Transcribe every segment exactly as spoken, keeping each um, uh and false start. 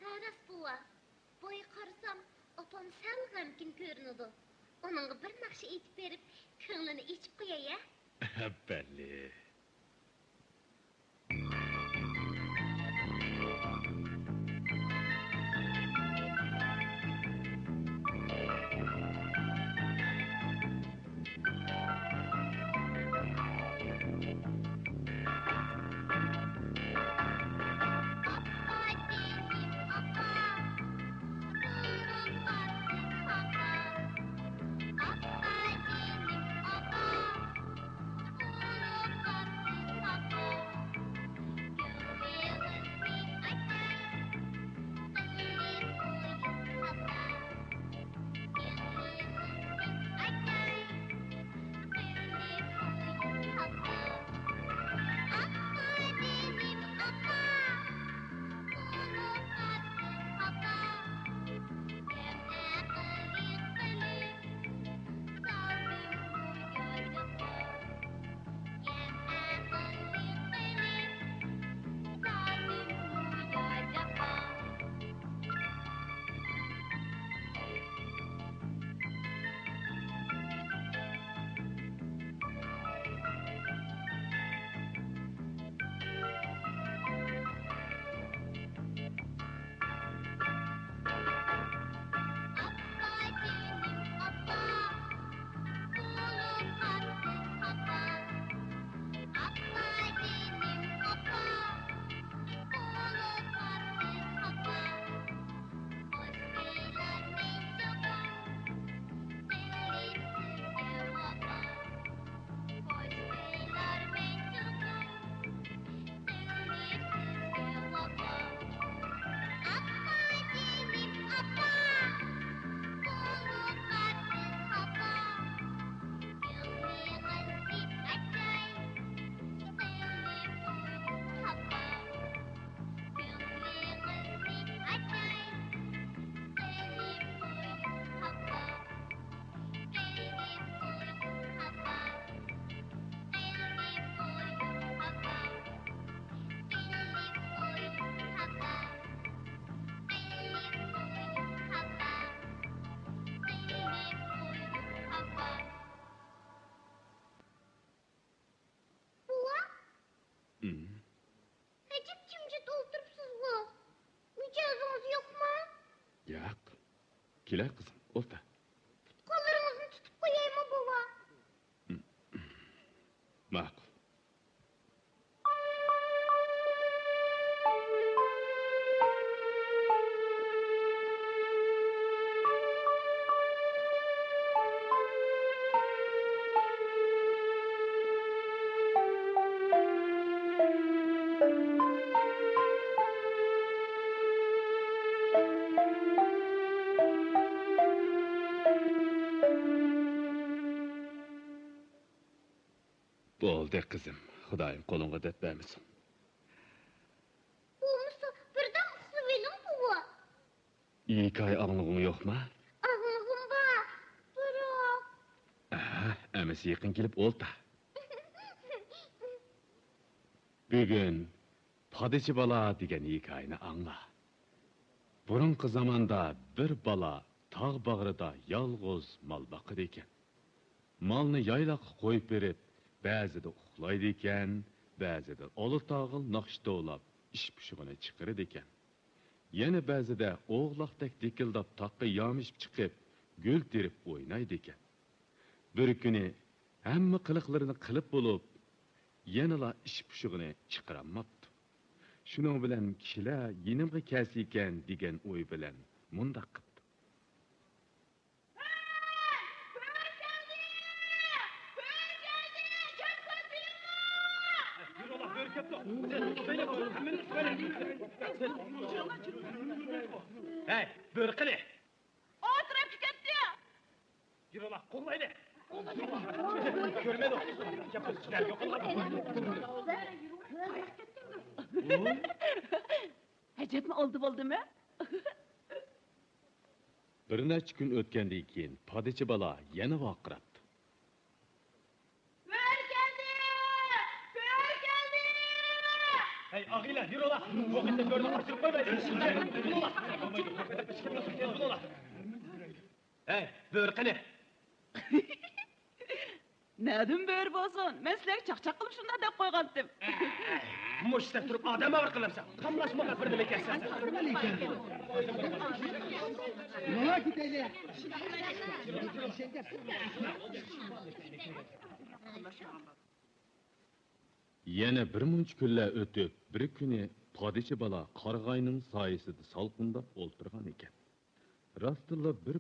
راست بوۋا، بويى قارىسام، ئاپام سەل غەمكىن كۆرۈنىدۇ. ئۇنىڭغا بىر ناخشا ئېيتىپ بېرىپ، كۆڭلىنى ئېچىپ قوياي ھە. ئەپەندى. بوۋا، ئەجەب جىمجىت ئولتۇرۇپسىزغۇ؟ مىجەزىڭىز يوقمۇ؟ ياق. كېلە، قىزىم، ئولتۇر. پۇت-قوللىرىڭىزنى تۇتۇپ قويايمۇ، بوۋا؟ ماقۇل. بولدى، قىزىم، خۇدايىم قولۇڭغا دەرد بەرمىسۇن. بولمىسا، بىردەم ئۇخلىۋېلىڭ، بوۋا. ھېكايە ئاڭلىغۇڭ يوقما؟ ئاڭلىغۇم بار، بىراق. ئەھە، ئەمىسە يېقىن كېلىپ ئولتۇر. بۈگۈن پادىچى بالا دېگەن ھېكايىنى ئاڭلا. بۇرۇنقى زاماندا بىر بالا تاغ باغرىدا يالغۇز مال باقىدىكەن. مالنى يايلاققا قويۇپ بېرىپ، بەزىدە ئۇخلايدىكەن، بەزىدە ئالا تاغىل ناخشا توۋلاپ، ئىش پۇشۇقىنى چىقىرىدىكەن. يەنە بەزىدە ئوغلاقتەك دىكىلداپ تاغقا يامىشىپ چىقىپ، گۈل تېرىپ ئوينايدىكەن. بىر كۈنى ھەممە قىلىقلىرىنى قىلىپ بولۇپ، يەنىلا ئىش پۇشۇقىنى چىقىرالماپتۇ. شۇنىڭ بىلەن كىشىلەر يېنىمغا كەلسىكەن دېگەن ئوي بىلەن مۇنداق قىپتۇ. ھەي، بۆرە قېنى؟ ئۇ تەرەپكە كەتتى. يۈرۈڭلار، قوغلايلى. كۆرمىدى. ئەجەبمۇ ئالدى بولدىمۇ؟ بىر نەچچە كۈن ئۆتكەندىن كېيىن پادىچى بالا يەنە ۋارقىراپتۇ. بۆرە كەلدى! بۆرە كەلدى! ھەي، ئاغىلار، يۈرۈڭلار! بۇ قېتىم بۆرىنى قاچۇرۇپ قويماي! ھەي، بۆرە قېنى؟ نەدىن بۆرە بولسۇن؟ مەن سىلەرگە چاقچاق قىلىپ شۇنداق دەپ قويغانتىم. مۇشۇ دەپ تۇرۇپ ئادەم ئاغرىپ قالامسەن؟ قاملاشمىغان بىر نېمە ئىكەنسەن. يەنە بىر مۇنچە كۈنلەر ئۆتۈپ، بىر كۈنى پادىچى بالا قارىغاينىڭ سايىسىدا سالقىنداپ ئولتۇرغان ئىكەن. راستتىنلا بىر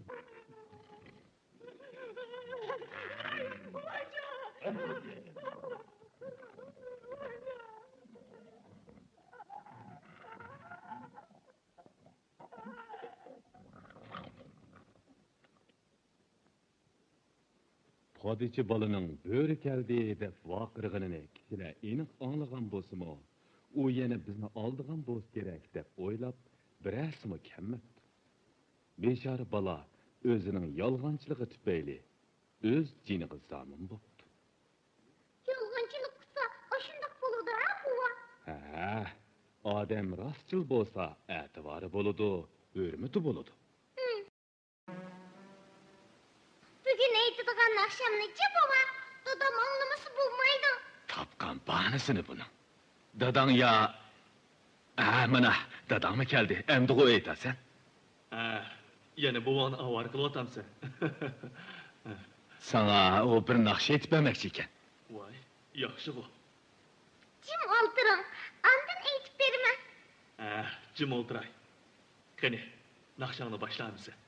پادىچى بالىنىڭ بۆرە كەلدى دەپ ۋارقىرىغىنىنى كىشىلەر ئېنىق ئاڭلىغان بولسىمۇ، ئۇ يەنە بىزنى ئالدىغان بولسا كېرەك دەپ ئويلاپ، بىرەرسىمۇ كەلمەپتۇ. بىچارە بالا ئۆزىنىڭ يالغانچىلىقى تۈپەيلى ئۆز جېنىغا زامىن بوپتۇ. يالغانچىلىق قىلسا ئاشۇنداق بولىدۇ ھە بوۋا؟ ھە، ئادەم راستچىل بولسا ئەتىۋارى بولىدۇ، ھۆرمىتى بولىدۇ. بۈگۈن ئېيتىدىغان ناخشامنى جىم بوۋا، دادام ئاڭلىمىسا بولمايدۇ. تاپقان باھانىسىنى بۇنىڭ. داداڭ يا، ھە، مانا، داداڭمۇ كەلدى. ئەمدىغۇ ئېيتاسەن. ھە، يەنە بوۋاڭنى ئاۋارە قىلىۋاتامسەن؟ ساڭا ئۇ بىر ناخشا ئېيتىپ بەرمەكچى ئىكەن. ۋاي، ياخشىغۇ. جىم ئولتۇرۇڭ، ئاندىن ئېيتىپ بېرىمەن. ھە، جىم ئولتۇراي. قېنى، ناخشاڭنى باشلامسەن؟